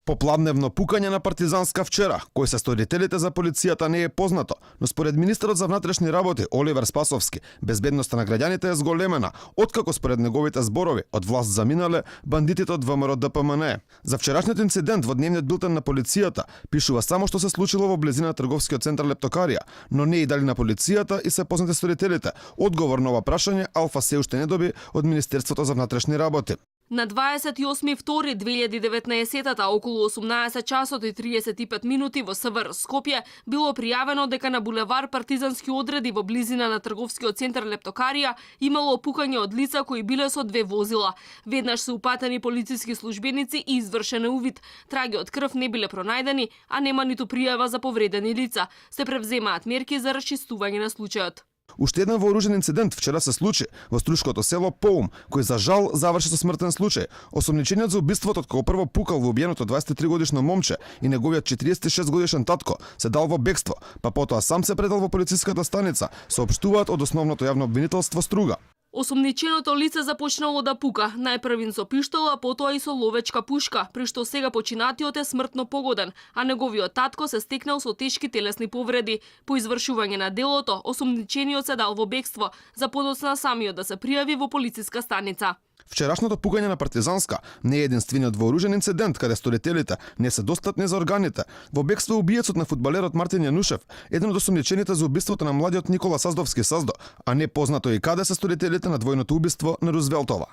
Попладневно пукање на партизанска вчера, кои се сторителите за полицијата не е познато, но според министерот за внатрешни работи Оливер Спасовски, безбедноста на граѓаните е зголемена, откако според неговите зборови од власт заминале бандитите од ВМРО ДПМН. За вчерашниот инцидент во дневниот билтен на полицијата пишува само што се случило во близина на трговскиот центар Лептокарија, но не и дали на полицијата и се познати сторителите. Одговор на ова прашање Алфа се уште не доби од Министерството за внатрешни работи. На 28.2.2019 околу 18 часот и 35 минути во СВР Скопје било пријавено дека на булевар Партизански одреди во близина на трговскиот центар Лептокарија имало пукање од лица кои биле со две возила. Веднаш се упатени полициски службеници и извршен увид. Траги од крв не биле пронајдени, а нема ниту пријава за повредени лица. Се превземаат мерки за расчистување на случајот. Уште еден вооружен инцидент вчера се случи во струшкото село Поум, кој за жал заврши со смртен случај. Осомничениот за убиството од кого прво пукал во убиеното 23-годишно момче и неговиот 46-годишен татко се дал во бегство, па потоа сам се предал во полициската станица, соопштуваат од основното јавно обвинителство Струга. Осомниченото лице започнало да пука, најпрвин со пиштол, а потоа и со ловечка пушка, при што сега починатиот е смртно погоден, а неговиот татко се стекнал со тешки телесни повреди. По извршување на делото, осомничениот се дал во бегство, за подоцна самиот да се пријави во полициска станица. Вчерашното пукање на партизанска не е единствениот вооружен инцидент каде сторителите не се достатни за органите. Во бегство е убиецот на фудбалерот Мартин Јанушев, еден од осомничените за убиството на младиот Никола Саздовски Саздо, а не познато и каде се сторителите на двојното убиство на Рузвелтова.